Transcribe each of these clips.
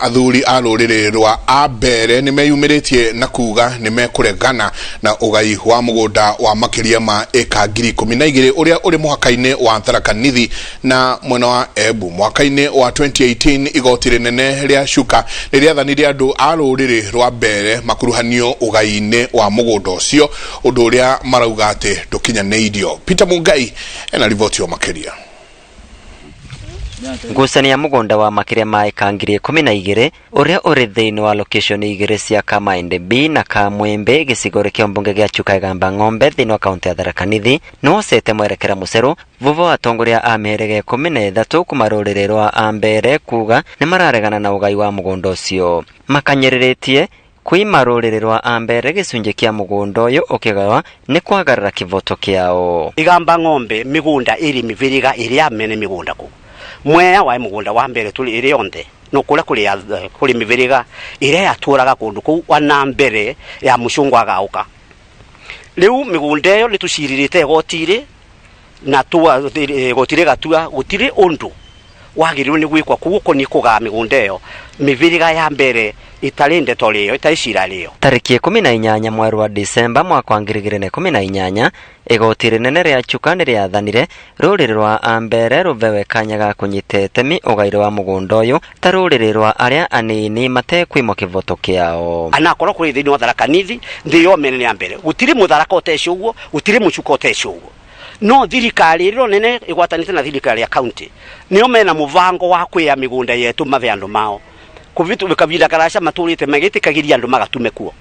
Athuri a rũrĩrĩ rwa Ambere nĩ meyumĩrĩtie na kuga nĩ mekũregana na ũgai wa mũgũnda wa makĩria ma ĩka 12,000 ũrĩa ũrĩ mũhaka-inĩ wa Tharaka Nithi na mwena wa Embu. Mwaka-inĩ wa 2018 igoti rĩnene rĩa Chuka nĩ rĩathanire andũ a rũrĩrĩ rwa Mbere makuruhanio ũgai-inĩ wa mũgũnda ũcio, ũndũ ũrĩa marauga atĩ ndũkinyanĩirio. Peter Mungai ena riboti o makĩria. Ngucanio ya mũgũnda wa makĩria ma ĩka 12,000 ũrĩa ũrĩ thĩinĩ wa location igĩrĩ cia Kamaende B na Kamwembe gĩcigo kĩa mbunge gĩa Chuka Igamba Ng'ombe thĩinĩ wa kaunti ya Tharaka Nithi nĩwocete mwerekera mũcerũ vuva wa atongoria a mĩhĩrĩga 13 kuma rũrĩrĩ rwa Ambere kuga nĩmararegana na ũgai wa mũgũnda ũcio. Makanyĩrĩrĩtie kwima rũrĩrĩ rwa Ambere gĩcunjĩ kĩa mũgũnda ũyũ ũkĩgawa nĩ kwagarara kĩvoto kĩao. Igamba Ng'ombe mĩgũnda ĩrĩ mĩvĩrĩga ĩrĩa mene mĩgũnda kũu Mwea wa mũgũnda wa mbere tũrĩ ĩrĩ yonthe no kũrĩa kũrĩ mĩvĩrĩga ĩrĩa yatũraga kũndũ kũu ona mbere ya mũcũngũ agauka. Rĩu mĩgũnda ĩyo nĩ tũcirirĩte igoti-rĩ na igoti rĩgatua gũtirĩ ũndũ wagĩrĩirwo nĩ gwĩkwa kũu ũkoniĩ kũgaa mĩgũnda ĩyo mĩvĩrĩga ya mbere ĩtarĩ ndeto rĩo ĩtarĩ cira rĩo. Tarĩki 18 mweri wa Disemba mwaka wa 2018 igoti rĩnene rĩa Chuka nĩ rĩathanire rũrĩrĩ rwa Ambere rũvewe kanya ga kũnyita itemi ũgaire wa mũgũnda ũyũ ta rũrĩrĩ rwa arĩa anini matekwimwo kĩvoto kĩao. Anakorwo kũrĩ thĩinĩ wa Tharaka Nithi nthĩ yo mene nĩ ya mbere gũtirĩ mũtharaka ũtece ũguo gũtirĩ mũcuka ũtece ũguo no thirikari ĩrĩa nene ĩgwatanĩte na thirikari ya county nĩo mena mũbango wa kwĩa mĩgũnda yetu mave andũ mao kuvitu kavinda karaca matũrĩte magĩtĩkagĩria andũ magatume kuo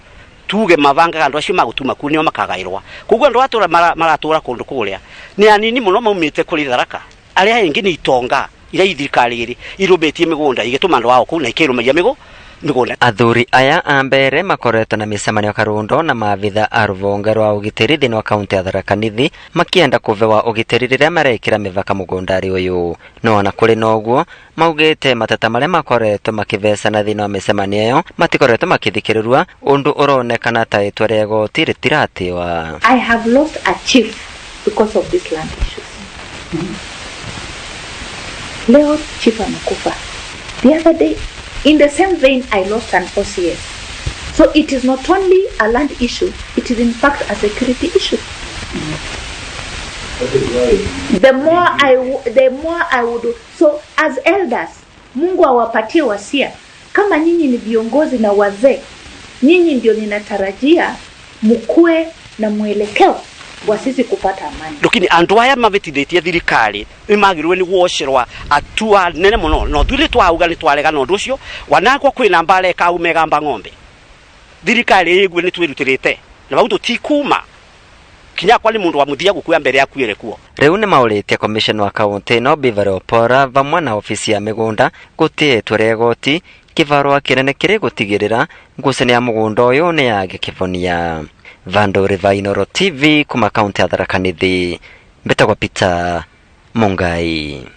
tuge mabangaga andũ acio magũtuma kuo nĩo makagaĩrwa koguo andũ atũra maratũra kũndũ kũrĩa nĩ anini mũno maumĩte kũrĩ Tharaka arĩa aingĩ nĩ itonga iria thirikari ĩrĩ irũmĩtie mĩgũnda igĩtũma andũ ao kũu na ikĩrũmagia mĩgũnda. Athuri aya a Mbere makoretwo na mĩcemanio Karundo na maabitha a rũhonge rwa ũgitĩri thĩinĩ wa kaunti ya Tharaka Nithi makĩenda kũvewa ũgitĩri rĩrĩa marekĩra mĩvaka mũgũnda-rĩ ũyũ. No ona kũrĩ na ũguo maugĩte mateta marĩa makoretwo makĩvecana thĩinĩ wa mĩcemanio ĩyo matikoretwo makĩthikĩrĩrua ũndũ ũronekana ta itua rĩa igoti rĩtiratĩwa. I have lost a chief because of these land issues. Leo chief amekufa. The other day, in the same vein, I lost an OCS. So it is not only a land issue, it is in fact a security issue. The more I would, so as elders, Mungu awapatie wasia. Kama nyinyi ni viongozi na wazee, nyinyi ndio ninatarajia mukue na mwelekeo wa sisi kupata amani. Lakini andu aya mavĩtithĩtie thirikari nĩ magĩrĩirwo nĩ gwocerwa atua nene mũno no ithuĩ twauga nĩ twaregana ũndũ ũcio wanakwa kwĩna mbara ĩkaume Gamba Ng'ombe thirikari ĩgue nĩ twĩrutĩrĩte na vau tũtikuma kinya kwa nĩ mũndũ wa mũthia gũkua mbere akuĩre kuo. Rĩu nĩ maũrĩtie commission wa kaunti ĩno Beverly Opora vamwe na ofisi ya mĩgũnda gũtĩĩa itua rĩa igoti kĩvarũa kĩnene kĩrĩ gũtigĩrĩra ngucanio ya mũgũnda ũyũ nĩ yage kĩvonia. Vandũ River Inooro TV kuma kaunti ya Tharaka Nithi, mbĩtagwo Peter Mungai.